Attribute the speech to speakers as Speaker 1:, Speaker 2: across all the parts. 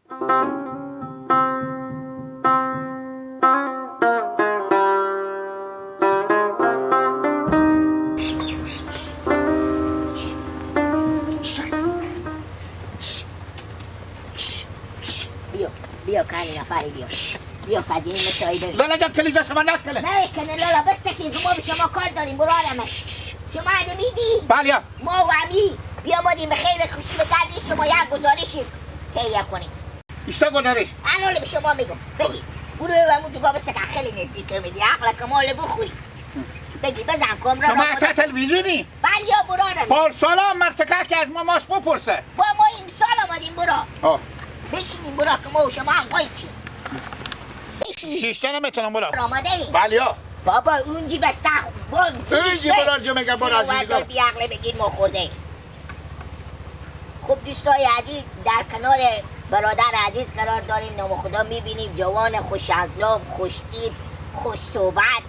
Speaker 1: بیا بیا کانی نفری بیا بیا قدیم مصاحبه.
Speaker 2: لالا جان کلیزا شما نکنه
Speaker 1: نه لالا بس تکیم ما به شما کار داریم برادرم. شما میدی؟
Speaker 2: بله
Speaker 1: ما و امی بیا مادیم به خیر خوشی به درد شما یک گزارشی تهیه کنیم.
Speaker 2: ایستا گزارش؟
Speaker 1: الان به شما میگم بگی برو همون جگاه بس که خیلی نزدیک میدی عقل کمال بخوری بگی بزن کمرا.
Speaker 2: شما حتی تلویزیونی؟
Speaker 1: بله یا برادرم.
Speaker 2: پارسالا مرتکه که از ما ماست بپرسه
Speaker 1: با ما امسال آمدیم برا. بشینیم برا که ما و شما هم قاید چیم.
Speaker 2: شیشته نمیتونم برا.
Speaker 1: آماده ایم؟
Speaker 2: بله
Speaker 1: بابا اونجی بسته
Speaker 2: اونجی برا جو میگه برا
Speaker 1: جی بیعقله بگیر ما خورده ایم. خب دوستای عزیز در کنار برادر عزیز قرار داریم. نام خدا میبینیم جوان خوش اخلاق، خوش تیپ، خوش صحبت،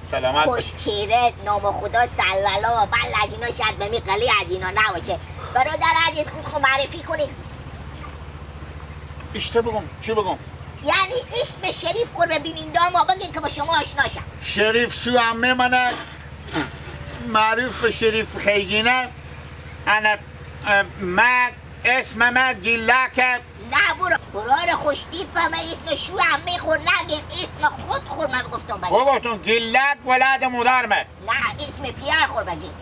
Speaker 1: خوش چهره، نام خدا صلی الله بل از اینا شاید به میقلی از اینا نباشه. برادر عزیز خود خود معرفی کنیم.
Speaker 2: اشته بگم چی بگم؟
Speaker 1: یعنی اسم شریف خور ببینین ما بگین که با شما آشنا شم.
Speaker 2: شریف سو عمه منه معروف به شریف خیگینه. انا من اسم من گیلکه.
Speaker 1: نه برو برار خوشتیپ من اسم شو عمه خور نگیم اسم خود خور من گفتم بگیم.
Speaker 2: گفتم گیلک ولد مادر من.
Speaker 1: نه اسم پیر خور بگیم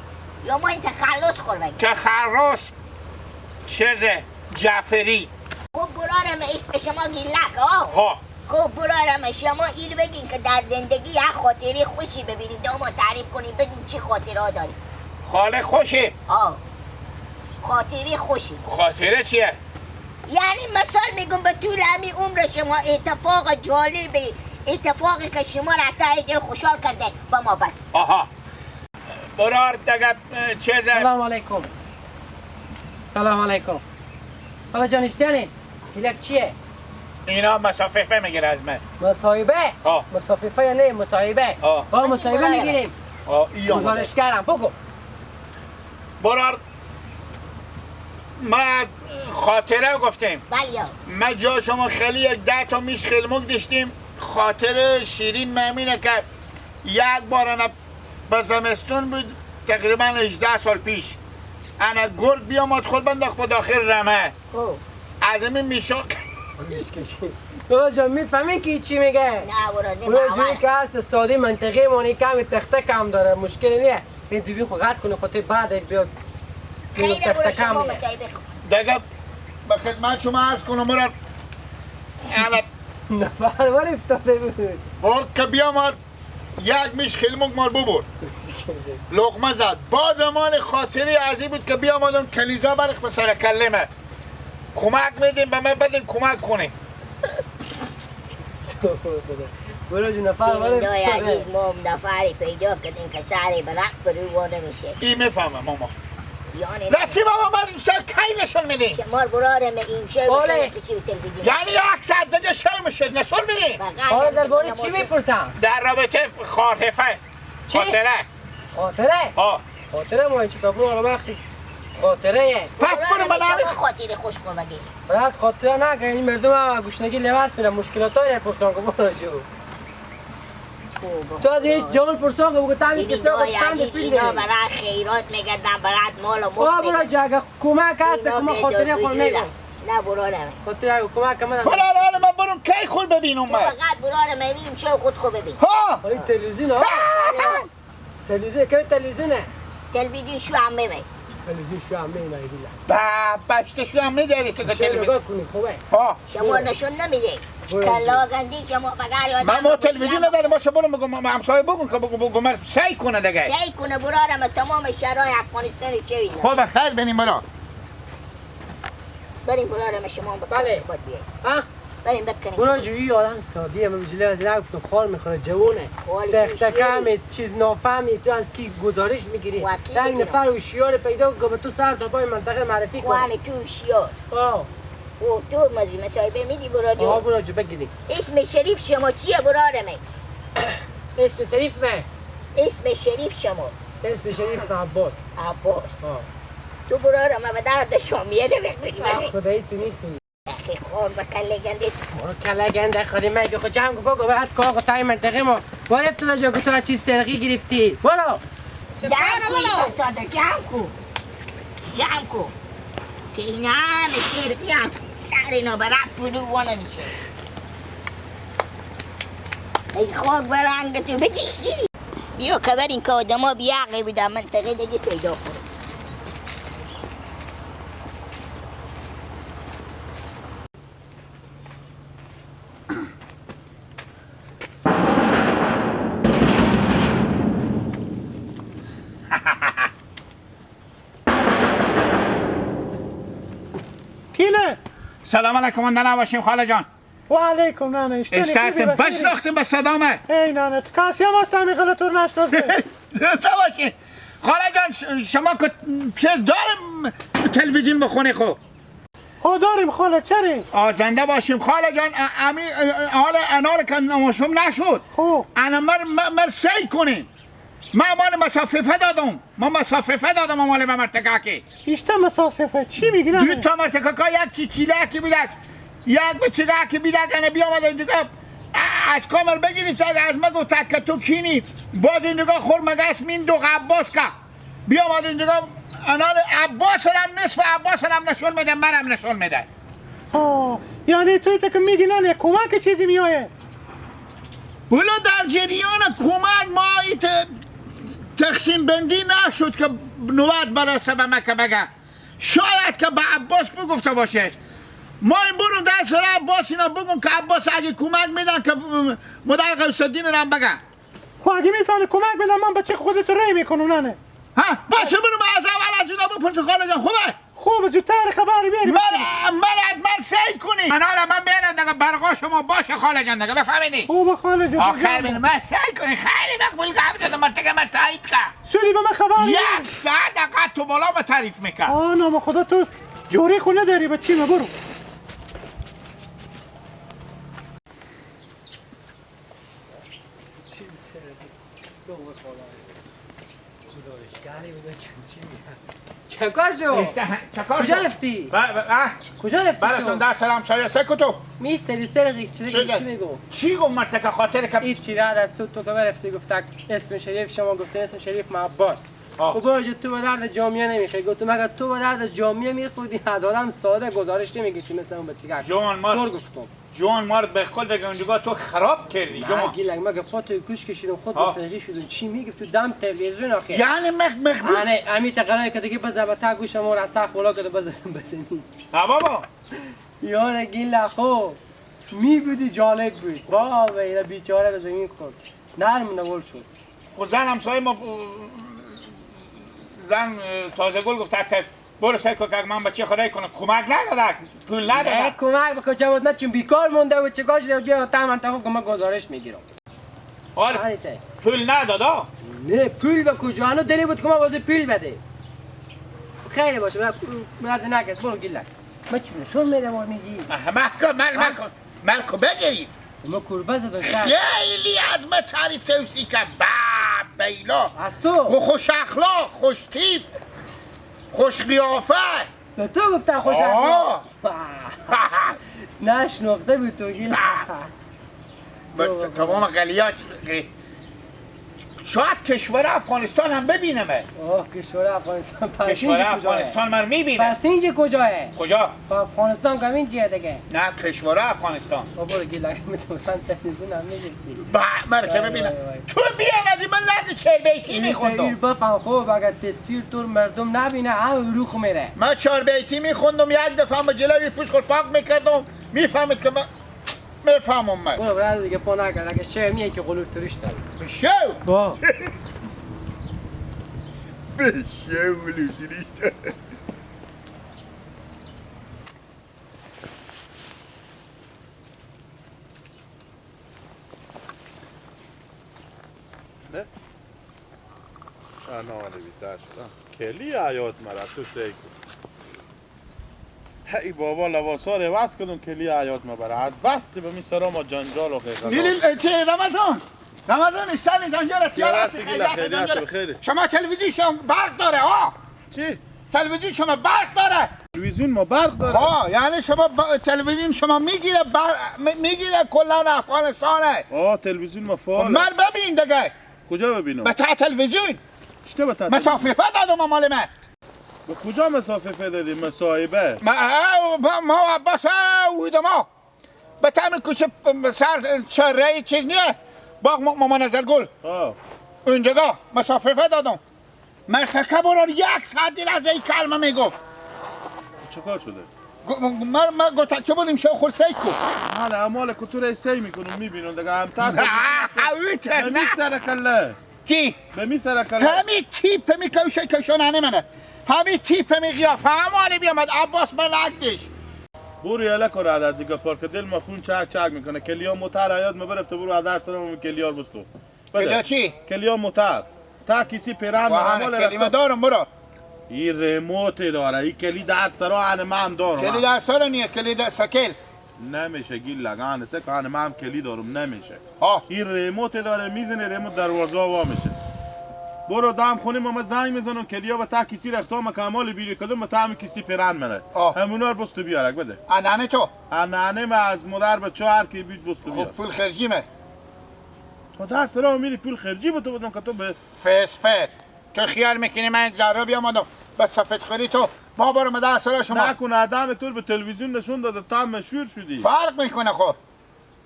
Speaker 1: یا ما این تخلص خور بگیم.
Speaker 2: تخلص چیزه جعفری.
Speaker 1: خب برارم اسم شما گیلک ها. خب برارم شما این بگین که در زندگی یک خاطره خوشی ببینید اما تعریف کنیم بگین چی خاطره ها داریم.
Speaker 2: خاله خوشی؟
Speaker 1: آه خاطره خوشی.
Speaker 2: خاطره چیه؟
Speaker 1: یعنی مثال میگم به طول همین عمر شما اتفاق جالبی، اتفاقی که شما را ته دل خوشحال کرده با ما بد.
Speaker 2: آها برار دیگه چیزه.
Speaker 3: سلام علیکم. سلام علیکم. حالا جان اشتیانی گیلک چیه؟
Speaker 2: اینا مسافه میگیره از من.
Speaker 3: مصاحبه؟ مسافه یا نه مصاحبه؟ آه مصاحبه میگیریم. گزارشگرم بگو.
Speaker 2: برار ما خاطره گفتیم.
Speaker 1: بله
Speaker 2: ما جا شما خیلی یک 10 تا میش خیلمک داشتیم. خاطر شیرین مهمینه که یک بار انا به زمستون بود تقریبا 18 سال پیش انا گرگ بیامد خود بنداخت به داخل رمه. از این میشا
Speaker 3: بابا جان میفهمین که چی میگه؟
Speaker 1: نه برو نه
Speaker 3: اون جوری که هست ساده منطقی مونی کم تخته کم داره مشکل نیه. این دوبی خو قطع کنه خاطر بعد بیاد
Speaker 1: خیلی برو شما مصاحبه کن.
Speaker 2: دیگه به خدمت شما عرض کنم برو
Speaker 3: نفر بار افتاده بود
Speaker 2: گرگ که بیامد یک میش خیلمک مال ببرد لقمه زد. با زمان خاطری عزیز بود که بیامدم کلیزا برخ به سر کلمه کمک میدیم به من بدیم کمک کنیم.
Speaker 3: برو جون نفر بار
Speaker 1: افتاده. ما نفری پیدا کردیم که سری برق برو نمیشه.
Speaker 2: این میفهمه ماما.
Speaker 1: یعنی
Speaker 2: رسی بابا من این سر کی نشون میدیم؟
Speaker 1: شما برارم این شعر تلویزیون
Speaker 2: یعنی یک ساعت دیگه شعر میشه نشون میدیم.
Speaker 3: حالا درباره چی میپرسم؟
Speaker 2: در رابطه خاطره است. خاطره
Speaker 3: خاطره؟ خاطره ما این چیکار کنم حالا وقتی خاطره
Speaker 2: پس برو من
Speaker 1: خاطره خوش کن بگی.
Speaker 3: باید خاطره نگه این مردم هم گشنگی لباس میرن مشکلات های پرسان کن برو جو. تو از این جان پرسان کن بگو تمی کسا چند پول
Speaker 1: اینا برای خیرات میگردن برای مال و مفت.
Speaker 3: برو جو اگه کمک هست که ما خاطره خود میگم.
Speaker 1: نه برارم
Speaker 3: خاطره کمک من
Speaker 2: برارم من برم کی خود ببینم من
Speaker 1: فقط برارم میبینیم چه خود خود ببین.
Speaker 2: ها
Speaker 3: این تلویزیون ها تلویزیون کی تلویزیونه؟
Speaker 1: تلویزیون شو عمه می
Speaker 3: تلویزیون شو عمه می بالله
Speaker 2: با بچه شو عمه داری تو تلویزیون
Speaker 3: نگاه کنی خوبه.
Speaker 2: ها
Speaker 1: شما نشون نمیده کلا گندی شما بغیر یادم.
Speaker 2: من ما تلویزیون ندارم باشه برم بگم همسایه بگم که بگم سعی کنه دیگه
Speaker 1: سعی کنه برارم تمام شهرهای افغانستان چه اینا.
Speaker 2: خب خیر بنیم برا
Speaker 1: بریم برارم شما
Speaker 3: بله ها
Speaker 1: بریم بکنیم.
Speaker 3: برو جویی آدم سادیه من بجلی از این گفتم خار میخوره جوونه تخته کم چیز نافهمی تو از کی گزارش میگیری یک نفر هوشیار پیدا که به تو سر تا پای منطقه معرفی کنه.
Speaker 1: وانی تو هوشیار او تو مزی مصاحبه میدی برو جو.
Speaker 3: آه برو جو بگیری.
Speaker 1: اسم شریف شما چیه برارمه؟
Speaker 3: اسم شریف من
Speaker 1: اسم شریف شما
Speaker 3: اسم شریف من عباس.
Speaker 1: عباس تو برارم به درد شامیه نمیخوری.
Speaker 3: خدایی تو میخوری.
Speaker 1: خاک به کله گنده.
Speaker 3: برو کله گنده خودی مگه خود جمع کو بعد کاغ تای منطقه ما. برو افتاده جا که تو چیز سرقی گرفتی. برو.
Speaker 1: جمع کو ساده جمع کو. جمع کو. که اینا همه سرقی هم سر اینا برای پلو وانه میشه. ای خاک به رنگ تو بجیسی. بیا که برین که آدم ها بیعقی بودن منطقه دیگه پیدا کن.
Speaker 2: سلام علیکم ننه باشیم خاله جان.
Speaker 4: و علیکم ننه.
Speaker 2: اشتهستم بشناختیم به صدامه.
Speaker 4: ای ننه تو کسی هم هست همی غلطور نشناسه.
Speaker 2: زنده باشیم خاله جان. شما که چیز داریم تلویزیون بخونه خب؟
Speaker 4: خب داریم خاله. چرا؟
Speaker 2: زنده باشیم خاله جان. امی حال انال که نماشم نشد.
Speaker 4: خب
Speaker 2: انا مر سی کنیم. ما مال مساففه دادم. ما مساففه دادم مال به مرتکاکی.
Speaker 4: ایشتا مساففه چی میگی ننه؟
Speaker 2: دو تا مرتکاکا یک چیچیلکی بیدک یک بچگکی بیدک انا بیامد اینجا از کامل بگیرید از ما گفت که تو کینی باز اینجا خور مگس مین دو عباس که بیامد اینجا انال عباس هم نصف عباس هم نشون میده مرم نشون میده.
Speaker 4: آه یعنی توی که میگی ننه کمک چیزی میایه؟
Speaker 2: بولا در جریان کمک ما ایت تقسیم بندی نشد که نوبت برسه به مکه بگه. شاید که به عباس بگفته باشه. ما این برم در سر عباس اینا بگم که عباس اگه کمک میدن که مدر غوث‌الدین رو هم بگه.
Speaker 4: خب اگه میفهمی کمک میدن من بچه خودت رو میکنم ننه.
Speaker 2: ها باشه برم از اول از اینا بپرس خاله جان. خوبه؟
Speaker 4: خوبه زودتر خبری بیاری.
Speaker 2: من سعی کنی. من حالا من بیارم دیگه برقا شما باشه خاله جان دیگه بفهمیدی؟
Speaker 4: خوبه خاله جان.
Speaker 2: آخر من سعی کنی خیلی مقبول گپ زدم مرتکه من تایید کرد.
Speaker 4: سوری به من خبر
Speaker 2: یک ساعت دقیقه تو بالا ما تعریف میکرد.
Speaker 4: آه نام خدا تو جوری خونه داری بچی ما برو.
Speaker 3: چکار شو؟ کجا رفتی؟ کجا رفتی؟
Speaker 2: براتون در سلام سایه سکوتو
Speaker 3: میستری سرقی چی میگو؟
Speaker 2: چی گفت مرتکه خاطر که
Speaker 3: هیچ چی رد از تو که برفتی گفت اسم شریف شما گفته اسم شریف عباس. و برو تو به درد جامعه نمیخوری. گفت مگر تو به درد جامعه میخوردی از آدم ساده گزارش نمیگیری مثل اون بچگک.
Speaker 2: جوان مار گفتم جوان مار به خود دیگه اونجا تو خراب کردی جوان.
Speaker 3: گیلک مگه پا توی گوش کشیدم خود به سرقی شدم. چی میگی تو دم تلویزیون آخه؟
Speaker 2: یعنی مخ
Speaker 3: یعنی امی تقرای که دیگه بزن تا گوشم رو سخت بالا کرده بزنم بزنی.
Speaker 2: ها بابا
Speaker 3: یار گیلک خو می بودی جالب بود. بابا اینا بیچاره به زمین خورد. نرم نول شد.
Speaker 2: خب زن همسایه ما زن تازه گل گفت که برو سعی کن که من بچه خدای کنم کمک ندادک پول ندادک.
Speaker 3: کمک بکن جواد من چون بیکار مونده بود چیکار شده بیا تا من تا من گزارش میگیرم.
Speaker 2: آره پول ندادا؟
Speaker 3: نه پول به کجا هنو دلی بود که من واسه پول بده. خیلی باشه من نکس برو گیلک. من چون نشون میدم و میگی
Speaker 2: مکن مکن ملکو بگیرید.
Speaker 3: ما کوربه زدم
Speaker 2: خیلی از من تعریف توصیف کرد. بیلا
Speaker 3: از تو
Speaker 2: خوش اخلاق خوش تیپ خوش قیافه.
Speaker 3: به تو گفتن خوش اخلاق. نشناخته بود تو گیل.
Speaker 2: تمام قلیات شاید کشور افغانستان هم ببینمه.
Speaker 3: آه کشور افغانستان
Speaker 2: کشور افغانستان من میبینم.
Speaker 3: پس اینجا کجاه؟
Speaker 2: کجا؟
Speaker 3: افغانستان که اینجا دیگه.
Speaker 2: نه کشور افغانستان.
Speaker 3: بابا گیلک میتونن تلویزیون هم میگرفتی.
Speaker 2: با من که ببینم. تو بیامدی من لگ چهار بیتی میخوندم.
Speaker 3: بفهم خوب اگر تصویر تو مردم نبینه هم روخ میره.
Speaker 2: من چهار بیتی میخوندم یک دفعه با جلوی پوش خود پاک میکردم میفهمید که من میفهمم من.
Speaker 3: برو برو دیگه پا نکرد اگه شعر میه که قلور ترش داری.
Speaker 2: بشو.
Speaker 3: با.
Speaker 2: بشو قلور ترش داری.
Speaker 5: نه؟ انا بیتر شدم. کلی حیات مرا تو سیکو. ای بابا لباسا رو عوض کردم کلی حیات ما برا از بست به می سرا ما جنجال و قیقه.
Speaker 2: چه رمضان رمضان استان جنجال تیار. شما تلویزیون شما برق داره ها؟
Speaker 5: چی؟
Speaker 2: تلویزیون شما برق داره.
Speaker 5: تلویزیون ما برق داره.
Speaker 2: ها یعنی شما تلویزیون شما میگیره میگیره کلا افغانستانه.
Speaker 5: آه تلویزیون ما فعاله.
Speaker 2: من ببین دیگه.
Speaker 5: کجا ببینم؟
Speaker 2: به تلویزیون.
Speaker 5: چطور به تلویزیون؟
Speaker 2: مسافه دادم مال من.
Speaker 5: به کجا مسافه دادی؟ مصاحبه؟
Speaker 2: ما عباس ویدم ما به تم کوچه سر چهره چیز نیه باغ مامان نظرگل. اونجا مسافه دادم. مرتکه برار یک ساعت دیر از این کلمه میگفت.
Speaker 5: چه کار شده؟
Speaker 2: من گفتم که بودیم شو خور سی کو.
Speaker 5: حالا اعمال کتور سی میکنم میبینم دیگه هم تا به می سر کله.
Speaker 2: کی؟
Speaker 5: به می سر کله.
Speaker 2: همین تیپ می کوشه کشون منه. همین تیپ می قیافه همالی بیامد عباس من عقدش.
Speaker 5: برو یالا کار از دیگه پارک دل ما خون چک چک میکنه. کلیا موتر حیات ما برفته برو از در سرم کلیار بستو.
Speaker 2: کلیا چی؟
Speaker 5: کلیا موتر. تا کسی پیران
Speaker 2: اعمال کلیما دارم برو.
Speaker 5: این ریموت داره، این کلید در سرا ان من دارم.
Speaker 2: کلید در سرا نیست، کلید سکل.
Speaker 5: نمیشه گیل لگان سک ان من کلید دارم نمیشه. این ریموت داره میزنه ریموت دروازه وا میشه. برو دم خونه ما زنگ میزنم کلیا با تا کسی رفت ما کمال بیری کدوم تا کسی پیران منه. همونا رو بستو بیارک بده.
Speaker 2: انانه تو.
Speaker 5: انانه ما از مادر به چهار کی بیت بستو بیار.
Speaker 2: خب پول خرجی مه.
Speaker 5: تو در سرا میری پول خرجی به تو بدم که تو به
Speaker 2: فس فس. تو خیال میکنی من ذره بیامدم به سفید خوری تو ما برم در سرا شما
Speaker 5: نکن. آدم تو به تلویزیون نشون داده تا مشهور شدی.
Speaker 2: فرق میکنه خب.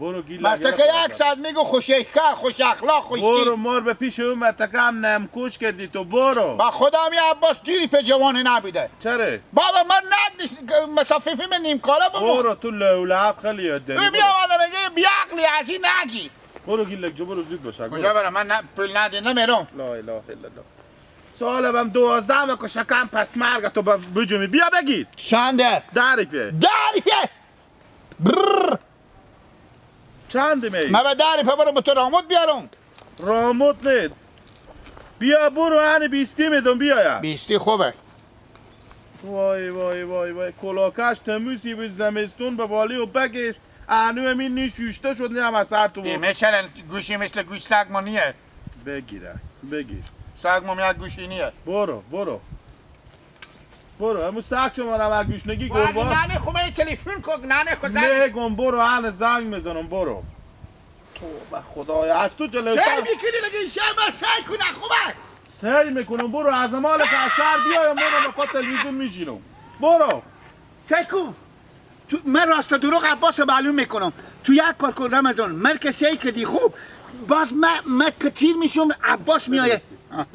Speaker 5: برو گیل
Speaker 2: مرتکه یک ساعت میگو خوش خوش اخلاق خوش
Speaker 5: برو مار به پیش اون مرتکه هم نمکوش کردی تو برو.
Speaker 2: با خودم یه عباس دیری په جوان نبوده.
Speaker 5: چرا؟
Speaker 2: بابا من ندش مساففی من نیم کالا بمون.
Speaker 5: برو تو لولب خیلی یاد داری.
Speaker 2: بیا آدم میگه بی عقلی از این نگی.
Speaker 5: برو گیلک جو برو زود باش.
Speaker 2: کجا برم من پول ندی نمیرم.
Speaker 5: لا اله الا الله. سوالم 12 که شکم پس مرگ تو بجومی بیا بگیر.
Speaker 2: چنده؟
Speaker 5: دریپه.
Speaker 2: دریپه. برر.
Speaker 5: چند می؟
Speaker 2: من به دریپه برم تو راموت بیارم.
Speaker 5: راموت نه. بیا برو هنی 20 میدم بیا.
Speaker 2: 20 خوبه.
Speaker 5: وای وای وای وای کلاکش تموسی بود زمستون به بالی و بگش انو می نیشوشته شد نه هم سر تو.
Speaker 2: دیمه چرا گوشی مثل گوش سگ ما نیه.
Speaker 5: بگیره بگیر.
Speaker 2: سگ ما میاد گوشی نیه.
Speaker 5: برو برو برو همون سگ شما رو از گوشنگی گربا.
Speaker 2: ننه خب من تلفن کن ننه خود
Speaker 5: میگم برو الان زنگ میزنم برو. توبه خدایا از تو جلوتر
Speaker 2: سعی میکنی دیگه این شهر سعی کنه خوبه.
Speaker 5: سعی میکنم برو از مال که از شهر بیایم برو با تلویزیون میشینم برو.
Speaker 2: سعی کن تو من راست دروغ عباس معلوم میکنم. تو یک کار کن رمضان من که سعی کردی خوب باز من کتیر میشم عباس میآید.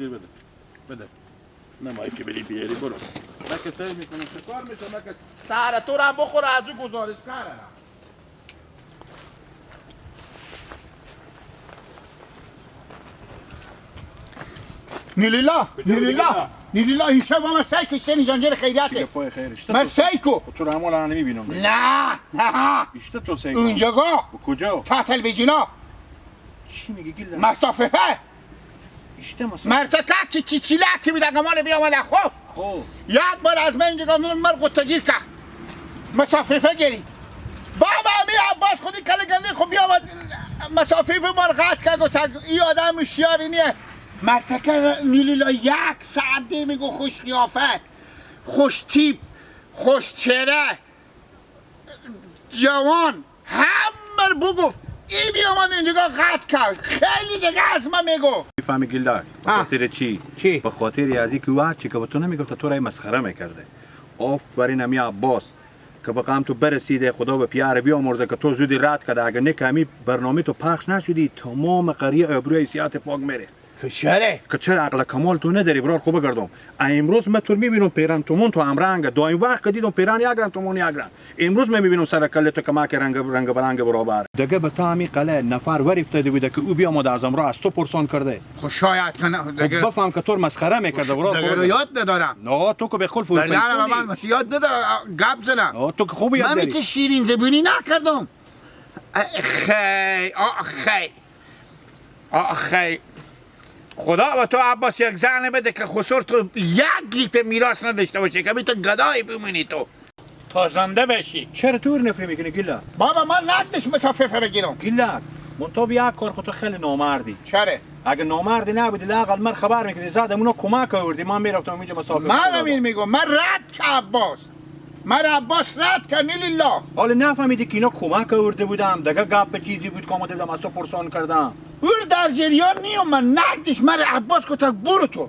Speaker 5: بده بده نه که بری بیاری برو. من که سعی میکنم چه کار میشه من که سر تو را بخوره از او گزارش کردم.
Speaker 2: نیلیلا نیلیلا نیلیلا این شب ما سعی کشتن جنجر خیریته. من سعی کو
Speaker 6: تو رو همون الان میبینم.
Speaker 2: نه نه
Speaker 6: ایشته تو سعی کو
Speaker 2: اونجا
Speaker 6: کجا؟
Speaker 2: تا تلویزیونا.
Speaker 6: چی میگی گیل؟
Speaker 2: مسافه
Speaker 6: ایشته مسافه
Speaker 2: مرتکه که چیچیلکی بود اگه مال بیامده. خب
Speaker 6: خب
Speaker 2: یک بار از من اینجا من قطگیر که مسافه گیری بابا می عباس خودی کله گنده خب بیامد مسافه مال قطع کرد گفت این آدم هوشیاری نیه. مرتکه نیلیلا یک ساعت میگو خوش قیافه خوش تیپ خوش چهره جوان همه بگفت این بیامد اینجا قطع کرد خیلی دیگه از من میگفت.
Speaker 6: میفهمی گیلدار به خاطر چی؟
Speaker 2: چی؟
Speaker 6: به خاطر از اینکه او هرچی که به تو نمیگفت تو را مسخره میکرده. آفرین امی عباس که به قام تو برسیده خدا به پیار بیامرزه که تو زودی رد کرده. اگه نه که امی برنامه تو پخش نشدی تمام قریه ابروی سیات پاک میره.
Speaker 2: چرا؟
Speaker 6: که چرا عقل کمال تو نداری برار خوب بگردم. امروز من تو میبینم پیران تومون تو هم رنگ دایم وقت که دیدم پیران یک رنگ تومون یک رنگ. امروز من میبینم سر کله تو که ما که رنگ رنگ برنگ برابر. دیگه به تا همی قله نفر ورفتاده بوده که او بیامد از امرا از تو پرسان کرده.
Speaker 2: خب شاید که دیگه
Speaker 6: بفهم که تو مسخره میکرده برار.
Speaker 2: دیگه یاد ندارم.
Speaker 6: نه تو که به خود فوت.
Speaker 2: نه من یاد ندارم گپ زدم.
Speaker 6: تو که خوب یاد داری.
Speaker 2: من تو شیرین زبونی نکردم. خی آخی آخی خدا و تو عباس یک زن بده که خسر تو یک لیپ میراث نداشته باشه که تو گدایی بمونی تو تا زنده بشی.
Speaker 6: چرا تو نفری میکنی گیلا؟
Speaker 2: بابا من نقدش مسافه بگیرم.
Speaker 6: گیلا من تو بیا کار خود تو خیلی نامردی.
Speaker 2: چرا؟
Speaker 6: اگه نامردی نبودی لااقل من خبر میکردی زاد اونا کمک آوردی من میرفتم اینجا مسافه.
Speaker 2: من همین میگم من رد که عباس مرا عباس رد کرد لله.
Speaker 6: حالا نفهمیدی که اینا کمک آورده بودم دیگه گپ چیزی بود که آمده بودم از تو پرسان کردم.
Speaker 2: او در جریان نیم من نقدش مرا عباس گفت برو تو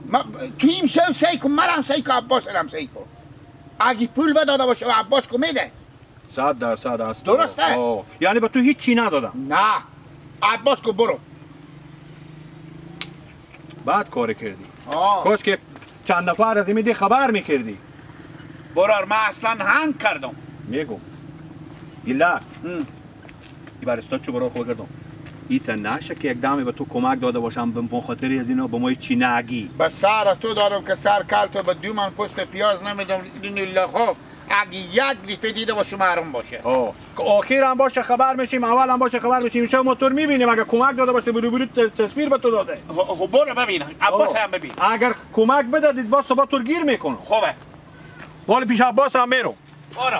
Speaker 2: تو این شب سعی کن مرم سعی کن عباس هم سعی کن. اگه پول بداده باشه و عباس کو میده
Speaker 6: 100% است.
Speaker 2: درسته؟
Speaker 6: یعنی به تو هیچی ندادم.
Speaker 2: نه عباس کو برو.
Speaker 6: بعد کار کردی. کاش که چند نفر از این خبر میکردی.
Speaker 2: برار من اصلا هنگ کردم.
Speaker 6: میگم ایلا ای برستا چو برا خود کردم ایتا نشه که یک دمی به تو کمک داده باشم به خاطر از اینا به ما چی نگی.
Speaker 2: به سر تو دارم که سر کل تو به دو من پست پیاز نمیدم لله. خب اگه یک لیفه دیده باشه محروم باشه.
Speaker 6: که آخر هم باشه خبر میشیم، اول هم باشه خبر میشیم. شما موتور میبینیم اگه کمک داده باشه برو تصویر به تو داده.
Speaker 2: خب برو ببین عباس هم ببین. اگر
Speaker 6: کمک بدادید باز صبح تو گیر میکنم.
Speaker 2: خوبه.
Speaker 6: حالا پیش عباس هم میرم.
Speaker 2: برو.